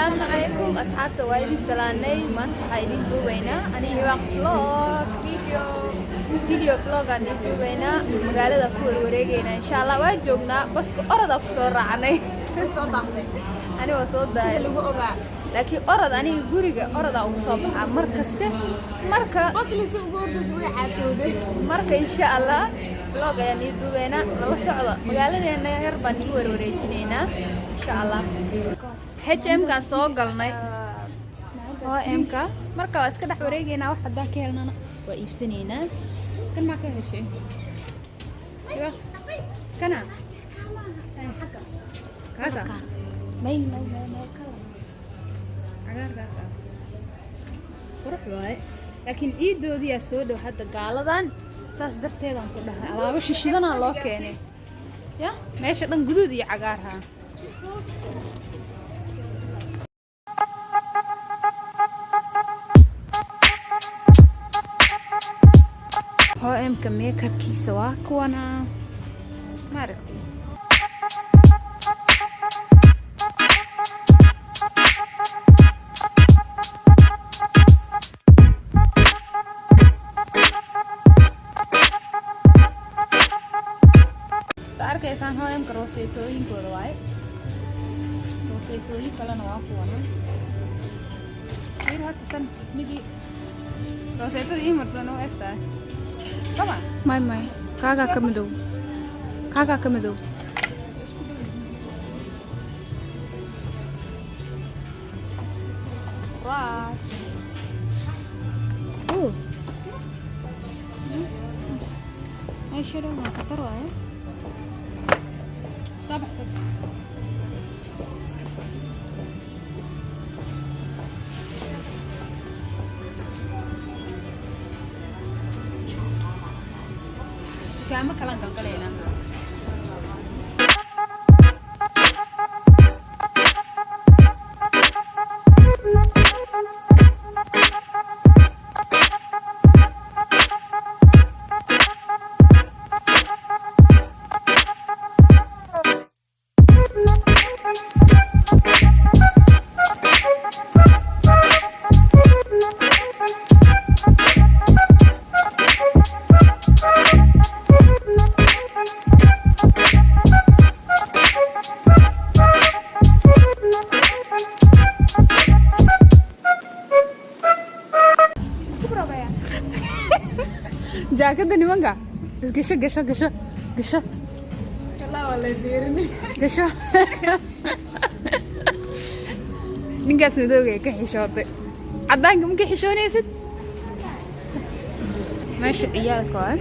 Asalaamu calaykum asxaabta, waa idin salaanay. Maanta waxaa idin duubaynaa aniga Hibaaq vlog video vlog aan idin duubaynaa. Magaalada ku warwareegaynaa insha Allah. Waa joognaa baska, orodaa kusoo raacnay. Soo daahtay. Ani waa soo sida daaya lagu ogaa. Laakiin orod aniga guriga orodaa ugu soo baxaa mar kaste marka. Baslisi ugu ordaysa, way caatooday. Marka insha Allah vlog ayaan ii duubaynaa, nala socdo. Magaaladeena yar baan igu warwareejinaynaa insha Allah. H&M kaan soo galnay, H&M-ka. Marka waa iska dhex wareegaynaa, wax haddaan ka helnana waa iibsanaynaa. Kan maa ka heshay? Kana kaasa. May, may, may, may. Cagaarkaas ah qurux waaye, laakiin ciidoodiyaa soo dhow hadda gaaladan, saas darteedaan ku dhahay alaabo shishidanaa loo keenay. Ya meesha dhan guduud iyo cagaar haa. H&M-ka makeupkiisa waa kuwana, ma aragtay? Sa arkaysaan, H&M-ka rooseetooyinkooda waaye, rooseetooyin kalena waa kuwana. Fiir hadda tan midii rooseetada ii marsan u eg tahay sama. May, may, kaagaa ka madow, kaagaa ka madow. Brush. Oh. Eyeshadow waa khatar waaye. Soo bax, soo bax. Dukaamo kalaan galgalaynaa. Jaakada nimanka gasho, gasho, gasho, gasho. Walaa waa lay fiirini. Gasho. Ninkaas madowga ka xishootay, caddaanka ma ka xishoonaysid? Meesha ciyaalka waa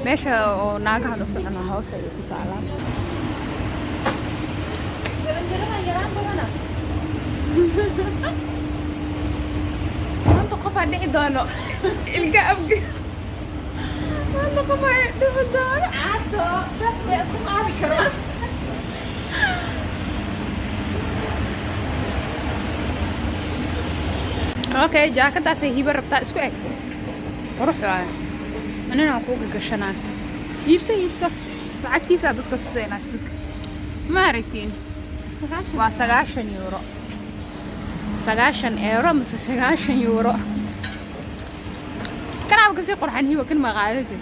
meesha oo naagahan u socona, hoos ayay ku taalaa. Jaranjaradan yaraan badana. Maanta qofaa dhici doono ilka abgi, maanta qofaa dhici doono. Caato saas bay isku qaadi karo. Okay, jaakadaasay Hibo rabtaa, isku eg, qurux waaye. Anina waan kuuga gashanaa. Iibso, iibso, lacagtiisaa dadka tusaynaa. Sug, ma aragtiin? Waa 90 euro, 90 euro mise 90 euro. Kanaaba kasii qurxan. Hibo, kan maqaadati?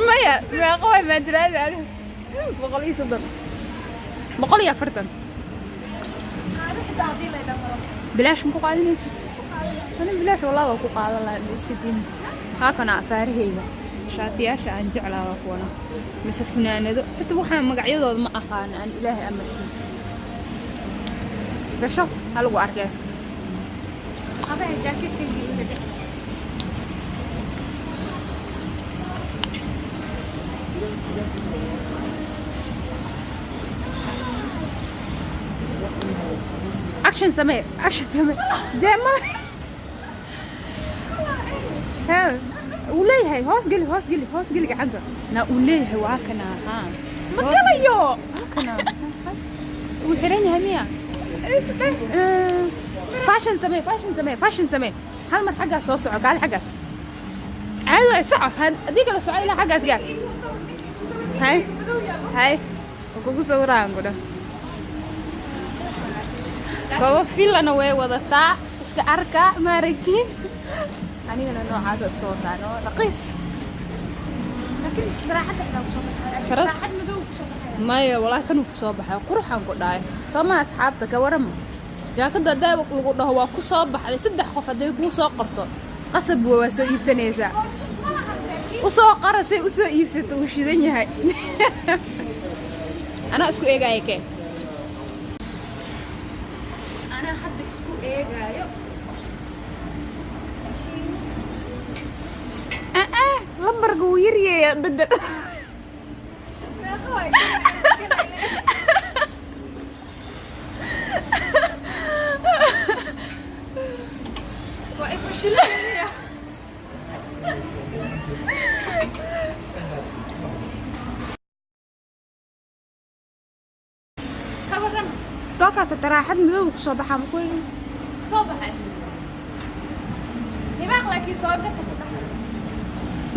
Maya, meeqa waay maadiraada adi? 130, 140. Bilaash ma ku qaadanaysa? Ani bilaash wallah waa ku qaadan lahaa, ma iska diin. Haakana afaarahayga, shaatiyaasha aan jeclaa waa kuwana, mise funaanado. Xitaa waxaan magacyadooda ma aqaana aan. Ilaahay amarkiisa, gasho, ha lagu arkee. Qabaha jaaketkayga iga dhig. Action samee, action samee. Jeemal hee uu leeyahay. Hoos geli, hoos geli, hoos geli gacanta na uu leeyahay. Waa kana haa. Ma galayo. Waa kana, wuu xiran yahay miya? Fashion samee, fashion samee, fashion samee. Hal mar xaggaas soo soco, kaali xaggaas caadi waay. Soco, haddii kala soco ilaa xaggaas gaar. Hay hay, waa kugu sawirayaan ku dhah. Kabo filana way wadataa, iska arka, ma aragtiin? Anigana noocaasa iska wataa, noo raqiis. Laakiin saraaxadda xitaa kusoo baxay. Saraaxad madow kusoo baxay. Maya, walaahi kanuu kusoo baxay, quruxaan ku dhahay. Soo maa asxaabta, ka warama jaakadda? Haddaa lagu dhaho waa ku soo baxday, saddex qof hadday kuu soo qorto, qasab waa soo iibsanaysaa. Usoo qara say usoo iibsato. Uu shidan yahay. Anaa isku eegaayo, kee anaa hadda isku eegaayo. Lambarka wuu yaryahay, bedel. Meeqa waay? Waa i fashilanaya. Ka waran? Dookaas taraaxad madow kusoo baxaa, ma ku Soo baxay Hibaaq, laakiin soo gata ku dhaxay.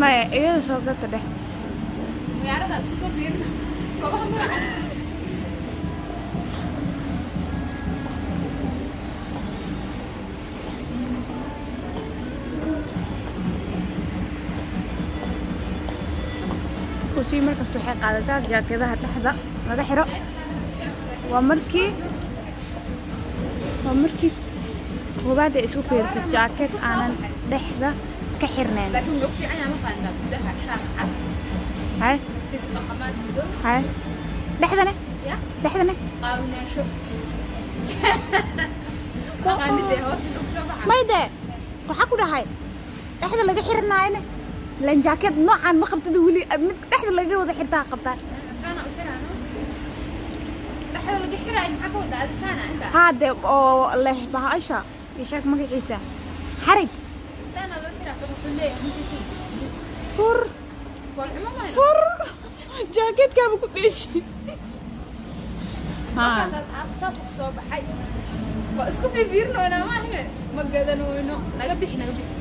Maya, iyada soo gata dheh. Magaalada isku soo fiirina kobaha madaxa. Kusii markasta waxay qaadataa jaakadaha dhexda laga xiro. Waa markii koowaad ay isku fiiriso jaakad aanan dhexda ka xirnayn. Laakiin wuxuu ku fiican yahay, ma fahantaa, gudaha shaar cad, hay kadib dhaqamaad madow. Hay, dhexdane? Ya. Dhexdane? Qaawinaasho dhaqaanidee hoos wuxuu kusoo baxaa. Mayde, waxaa ku dhahay dhexda laga xirnaayne lan jaakad noocan ma qabtid weli, mid dhexda laga wada xirtaa qabtaa. Saana u xiraano, dhexda laga xiraayo maxaa ka wadaa adi? Saana inta? Haa dee, oo leh bahasha, ii sheeg magaciisa, xarig. Saana loo xiraa kan, wuxuu leeyahay mujeedin bis. Fur. Foolxumo maayo. Fur jaakadkaaba ku dheeshi. Markaas asxaabta saas ku soo baxay, waa isku fiifiirinoynaa, maahne ma gadanooyno. Naga bixi, naga bixi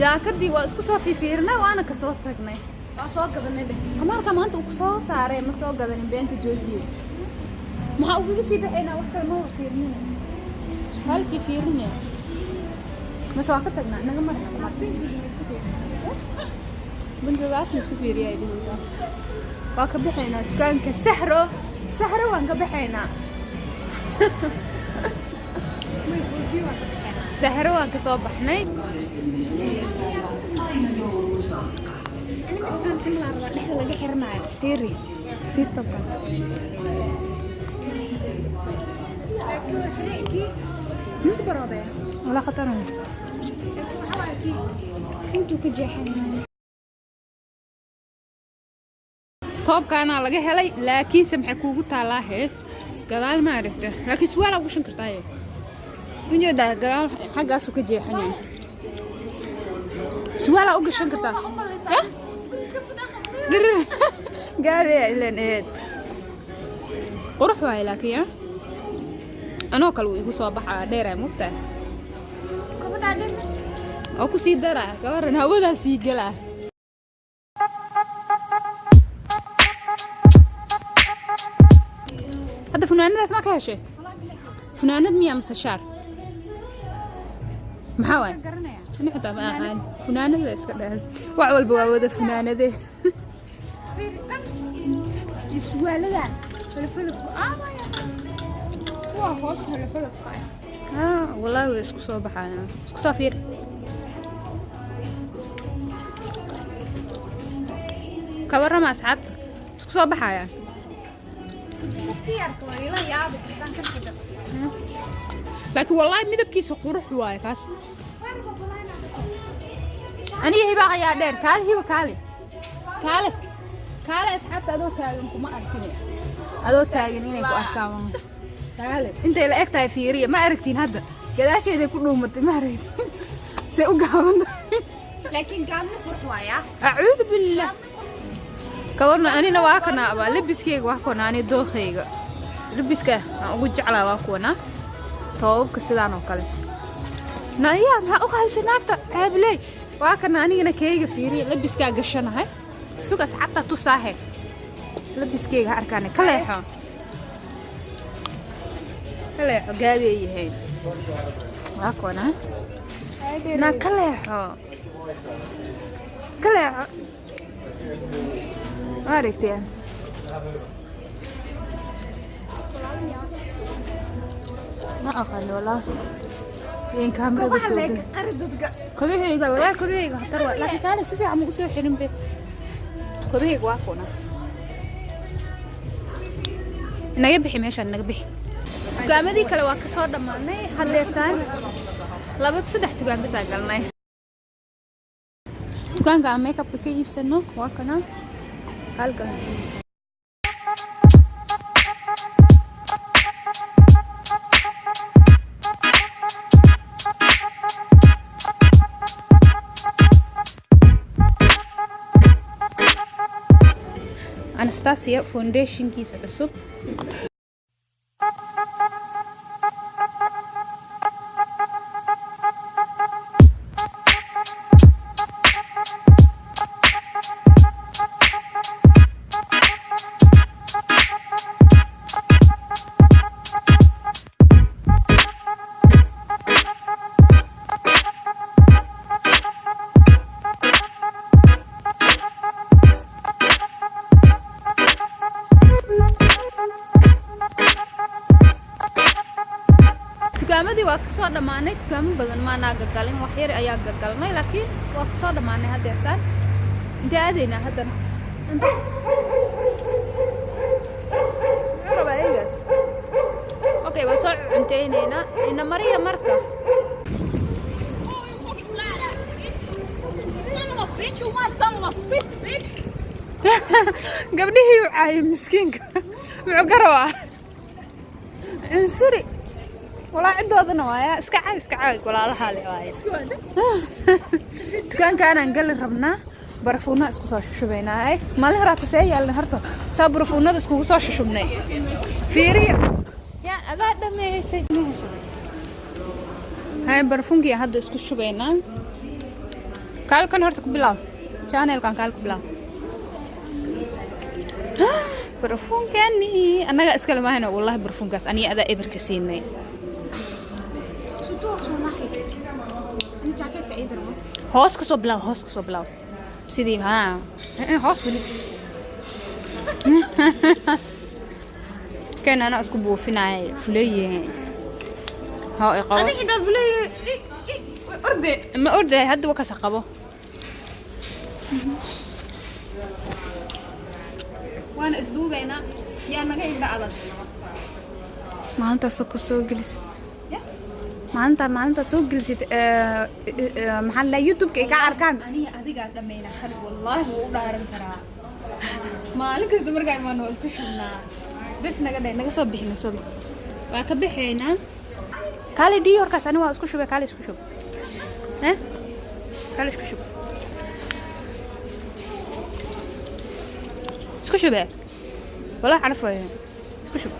jaakadii. Waa isku soo fiifiirinay, waana kasoo tagnay. Waa soo gadanay dheh. Qamaarka maanta uu kusoo saaray ma soo gadanin, beenta joojiye. Maxaa ugaga sii baxaynaa? Wax kale ma fiirinina, hal fiifiirinaya mase waa ka tagnaa. Naga mar, naga mar. Bangigaas ma isku fiiriyaa idinaysaa? Waa ka baxaynaa dukaanka Sahro. Sahro waan ka baxaynaa, Sahro waan ka soo baxnay. Dhexda laga xirnaayo, fiiri, fiir tobka. Isku baroobaya. Wala khatar. Intuu ka jeexan. Toobkaanaa laga helay, laakiinse maxay kuugu taalaa hee gadaal, ma aragta? Laakiin suwaalaa ugu shan kartaaye, ujeedaa, gadaal xaggaasuu ka jeexan yahay. Suwaalaa u gashan kartaa. Eh? Dhirir gaabiya ilan eed qurux waaye, laakiin ah anoo kale uu igu soo baxaa, dheeraa mugtaa oo ku sii daraa. Gabaran hawadaa sii galaa. Hadda funaanadaas ma ka heshay? Funaanad miyaa mise shaar? Maxaa waay? Ani xitaa ma aqaan. Funaanad la iska dheer, wax walba waa wada funaanade. Suwaaladan falafalafku aamaya, kuwa hoos falafalafka. Ah, wallaahi way isku soo baxayaan. Isku soo fiir. Ka warrama asxaabta, isku soo baxayaan? Qofkii arka waa ila yaabi kartaan kan xidho. Laakiin wallaahi midabkiisa qurux waaye kaas. Aniga Hibaaq ayaa dheer. Kaale Hiba, kaale, kaale, kaale. Asxaabta adoo taagan kuma arkin, adoo taagan inay ku arkaan waa. Kaale, intay la eg tahay fiiriya. Ma aragtiin? Hadda gadaasheeday ku dhuumatay, ma aragtiin say u gaaban tahay? Laakiin gaabni qurux waaya. Acuudu billah. Ka warna? Anina waa kana abaa labiskeyga, waa kuwana. Ani dookhayga labiska aan ugu jeclaa waa kuwana, toobabka sidaan oo kale. Naya, maxaa u qaalisay naagta ceebley? Waa kana anigana keyga fiiriya, labiskaa gashanahay. Sug, asxaabta tusaahe labiskeyga ha arkaane. Ka leexo. Ka leexo, gaabiyay yihiin. Waa kuwana. Naa ka leexo, ka leexo. Ma aragteen? Ma aqaan wallah in kaamirada soo gal. Qari dadka. Kabahayga walaa, kabahayga khatar waa, laakiin kaale si fiican ma usoo xirin be. Kabahayga waa kuna. Naga bixi meeshaan, naga bixi. Dukaamadii kale waa kasoo dhammaanay. Haddeertaan laba saddex dukaan bas aa galnay. Dukaanka aan makeupka ka iibsano waa kana halkan. Anastasia foundationkiisa cusub. Dukaamadii waa kasoo dhammaanay. Dukaamo badan maanaa gagalin, wax yar ayaa gagalnay, laakiin waa kasoo dhammaanay. Haddeertaan intee aadaynaa haddana? Muxuu rabaa eegaas? Okay, waa soo cunteyneynaa. Ina mariya marka. Son of a bitch, you want some of a fish, bitch? Gabdhihii u caayay miskiinka. Muxuu garawaa? Cunsuri walaa, ciddoodana waaya. Iska caay, iska caay, walaalaha le waaye. Dukaankaanaan gali rabnaa, barafuuna isku soo shushubaynaa. Ay, maalin horaata see yeelnay horta? Saa barafuunada iskugu soo shushubnay. Fiiriya, yaa adaa dhameeysay. Hay, barafuunkii hadda isku shubaynaa. Kaalkan horta ku bilaab channelkan, kaal ku bilaab. Barafuunkani annaga iskale maahayno wallahi. Barafuunkaas aniga adaa eberka siinay. Sutuq soo maaxay. Ani jaakeetka ii darmo. Hoos ka soo bilaab, hoos ka soo bilaab. Sidii haa, hoos weli kan anaa isku buufinaya. Fuleeye hoo i qabo. Adiga xitaa fulay. Orde. Ma ordahay hadda, wa kasa qabo. Waana isduubaynaa. Yaa naga indha adag? Maalintaas ku soo gelisid. Maalinta maalinta soo gelisid, maxaa la YouTube-ka ay ka arkaan. Aniga adigaa dhammayna had, wallaahi wuu u dhaaran karaa. Maalin kasta markaa imaano waa isku shubnaa. Bes, naga dhe, naga soo bixi, naga soo bixi. Waa ka bixaynaa. Kaali dhii horkaas. Ani waa isku shubay. Kaali isku shub, eh, kaali isku shub, isku shube. Walaa caraf waaye. Isku shub,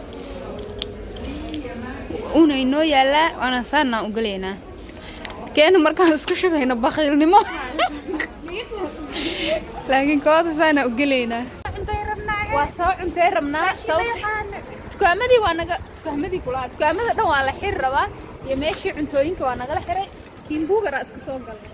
uuna inoo yaalaa. Waana saanaa u galaynaa. Keena markaan isku shubayno bakhiilnimo, laakiin kooda saana u gelaynaa. Waa soo cuntay rabnaa, sababta dukaamadii waa naga, dukaamadii kulahaa, dukaamada dhan waa la xiri rabaa iyo meeshii cuntooyinka waa nagala xiray. Kiimbuugara iska soo galnay.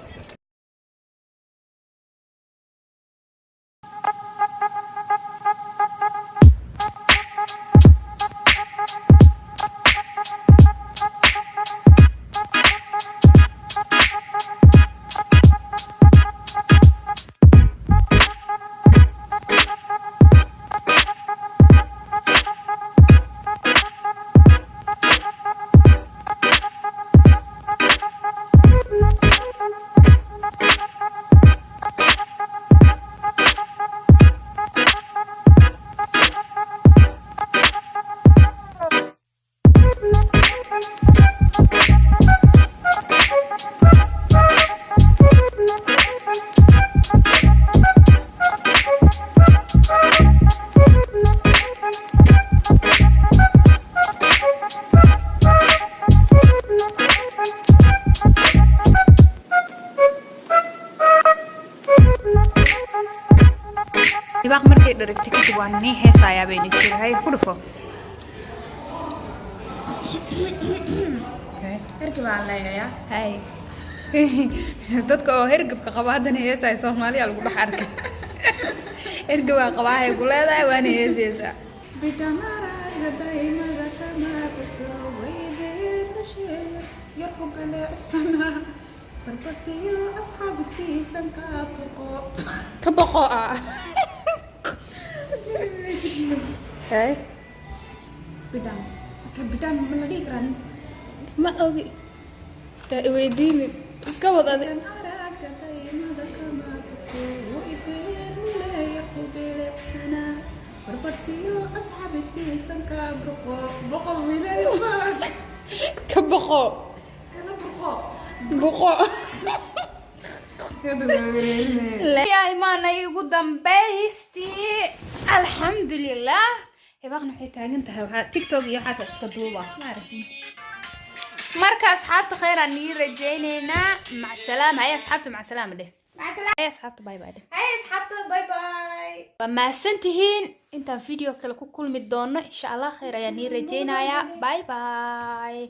Hibaaq markay dharagtay kadib waa nii heesayaa bayna jiri. Hay, ku dhufo. Herki baan leeyayaa. Hay, dadka oo hergabka qaba haddana heesaya, Soomaaliya lagu dhex arkay. Hergabaa qabaahay ku leedahay, waana heesaysaa. Bidhamaraga daymada kama bato way beedashe yarku bilecsana barbatiyo asxaabtiisan ka boqo. Ka boqo ah. Hay. Bidhaan, okay, bidhaan ma la dhihi karaa nin? Ma ogi, taa iweydiinin, iska wad adi. Bidhamaraga daymada kama bato way beedule yarku bilecsana barbartiyo asxaabtiisan ka boqo boqol wiilal Ka boqo. Kana boqo. Boqo. Hadda waa wareerinaya. Imaanay ugu dambaystii, alxamdulilah. Hibaaqna waxay taagan tahay waxaa TikTok iyo waxaas iska duuba, ma aragtin. Marka asxaabta, khayr aan nii rajaynaynaa. Mac salaama. Hay asxaabta, mac salaama dheh. Hay asxaabta, bye bye dheh. Hay asxaabta, bye bye. Waa mahadsan tihiin. Intaan video kale ku kulmi doono, insha Allah, khayr ayaan nii rajaynayaa. Bye bye.